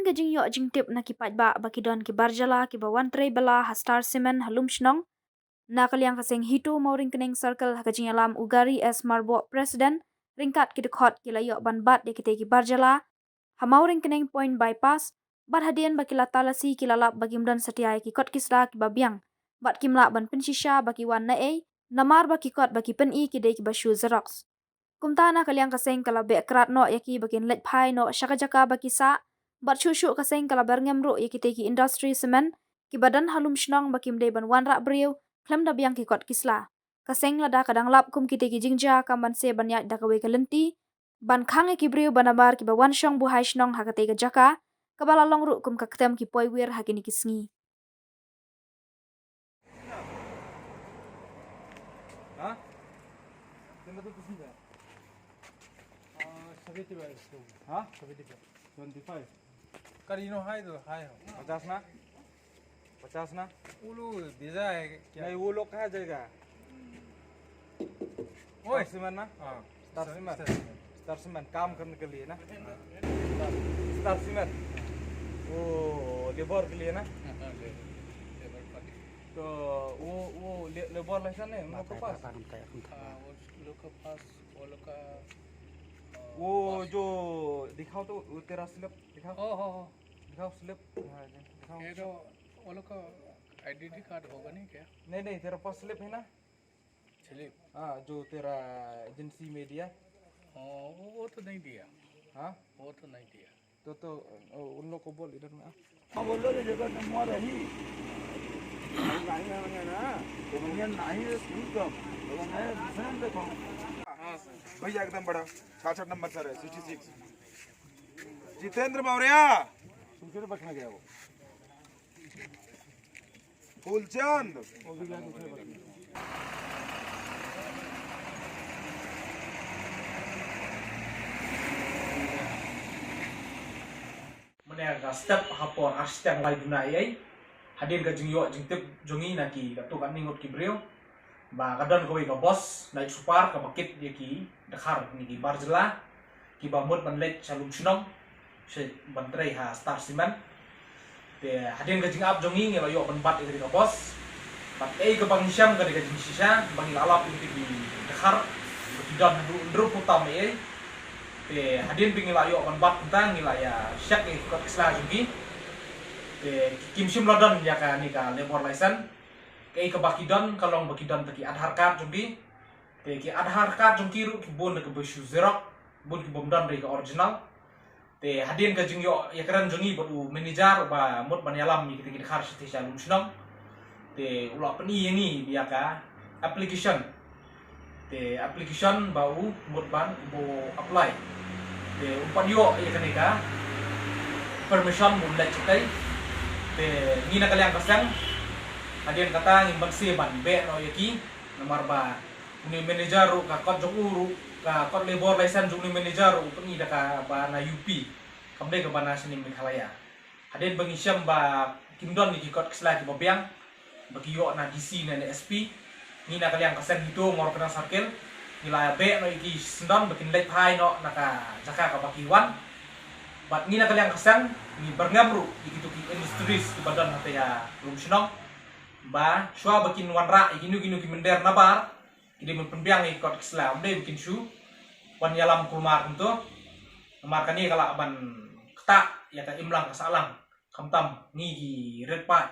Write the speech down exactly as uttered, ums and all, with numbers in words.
Ka jingïoh jingtip na ki paidbah ba ki don ki bar jylla kiba wan trei bylla ha Star Cement ha Lumshnong. Na ka liang ka seng HITO Mawryngkneng Circle, ha ka jingïalam u Gary S Myrboh, President, ryngkat ki dkhot, ki la ïoh ban bat ïa kitei ki bar jylla ha Mawryngkneng Point Bypass, bad hadien ba ki la talasi, ki la lap ba kim don satia ïa ki kot ki sla kiba biang, bad kim lah ban pynshisha ba ki wan naei, namar ba ki kot ba ki pyni ki dei kiba shu xerox. Kumta na ka liang ka seng ka la beh krad noh ïa ki ba kin leit phai noh sha ka jaka ba ki sah, bad shuh shuh ka seng ka la byrngem ruh ïa kitei ki industry cement kiba don ha Lumshnong ba kim dei ban wanrah briew khlem da biang ki kot ki sla. Ka seng lada ka dang lap kum kitei ki jingjia, kam ban sa ban ïaid da kawei ka lynti ban khang ïa ki briew, ba namar kiba wan shong buhai shnong ha katei ka jaka, kaba la long ruh kum ka ktem ki poi wir ha kine ki sngi. हाँ? कितना तो पसंद है? आ, सभी तो है इसको। हाँ? सभी तो है। ट्वेंटी फ़ाइव। कर इनो हाई तो हाई हो। पचास ना? पचास ना? उलू बीजा है क्या? नहीं, वो लोग कहाँ जाएगा? ओए। स्टार सीमेंट ना? हाँ। स्टार सीमेंट। स्टार सीमेंट काम करने के लिए ना? स्टार, स्टार सीमेंट। वो लेबर के लिए ना? हाँ, हाँ, लेबर, लेबर पार्टी। तो वो, वो ले-, लेबर लाइसेंस है उन लोग के पास? हाँ, वो लोग के पास, वो लोग का, अ, वो पास। जो दिखाओ तो, वो तेरा स्लिप दिखाओ। ओ, हो, हो। दिखाओ स्लिप। हाँ, दिखाओ। ये तो वो लोग का आइडेंटिटी कार्ड होगा नहीं क्या? नहीं, नहीं, तेरा पास स्लिप है ना? स्लिप? हाँ, जो तेरा एजेंसी में दिया। ओ, वो, वो तो नहीं दिया। हाँ? वो तो नहीं दिया। तो, तो, ओ, उन लोग को बोल इधर में आ। हाँ, बोल दो, ये जगह नंबर है ही। नहीं है ना, तो भैया नहीं है, स्कूल का। तो मैं दूसरे में देखो। हाँ, सर। भैया एकदम बड़ा, छियासठ नंबर सर है, सिक्सटी सिक्स। जितेंद्र मौर्य। दूसरे बस में गया वो। फूलचंद। Mynne ka step ha por ar step lai duna ei ei. Hadien ka jingïoh jingtip jong ngi na ki katto katne ngut ki briew ba ka don kawei ka bos Night Super kaba kit ïa ki dkhar ne ki bar jylla kiba mut ban leit sha Lumshnong, sha ban trei ha Star Cement. Te hadien ka jingap jong ngi, ngi la ïoh ban bat ïa ka bos. Bad ei kaba ngi shem ka dei ka jingshisha ba ngi la lap ïa ki dkhar ba ki don haduh hynriewphew tam ei ei. Te hadien ba ngi la ïoh ban bat kumta, ngi la ïa check ïa ki kot ki sla jong ki. Te kim shym la don ïa kane ka labour license. Kaei kaba ki don ka long ba ki don tang ki Aadhaar card jong ki. Te ki Aadhaar card jong ki ruh ki bun da kaba shu xerox, bun ki bym don da ka original. Te hadien ka jingïoh ïakren jong ngi bad u manager uba mut ban ïalam ïa kita ki dkhar shatei sha Lumshnong, te u la pyni ïa ngi ïa ka application. Te application ba u mut ban u apply. Te u pat ïoh ïa kane ka permission ban leit shatei. Te ngi na ka liang ka seng, hadien kata ngim banse ban beh noh ïa ki, namar ba une u manager ruh ka kot jong u ruh, ka kot labour license jong une u manager ruh u pyni da kaba na U P, kam dei kaba na shane Meghalaya. Hadien ba ngi shem ba kim don ïa ki kot ki sla kiba biang ba ki ïoh na D C ne na S P, ngi na ka liang ka seng HITO Mawryngkneng Circle ngi la beh noh ïa ki shisyndon ba kin leit phai noh na ka jaka kaba ki wan. Bad ngi na ka liang ka seng ngi byrngem ruh ïa kito ki industries kiba don hatei ha Lumshnong ba shuwa ba kin wanrah ïa kino kino ki mynder nabar, ki dei ban pynbiang ïa ki kot ki sla, ym dei ba kin shu wan ïalam kulmar kumto. Namar kane ka lah ban ktah ïa ka imlang ka sahlang. Khamtam ngi ki rit paid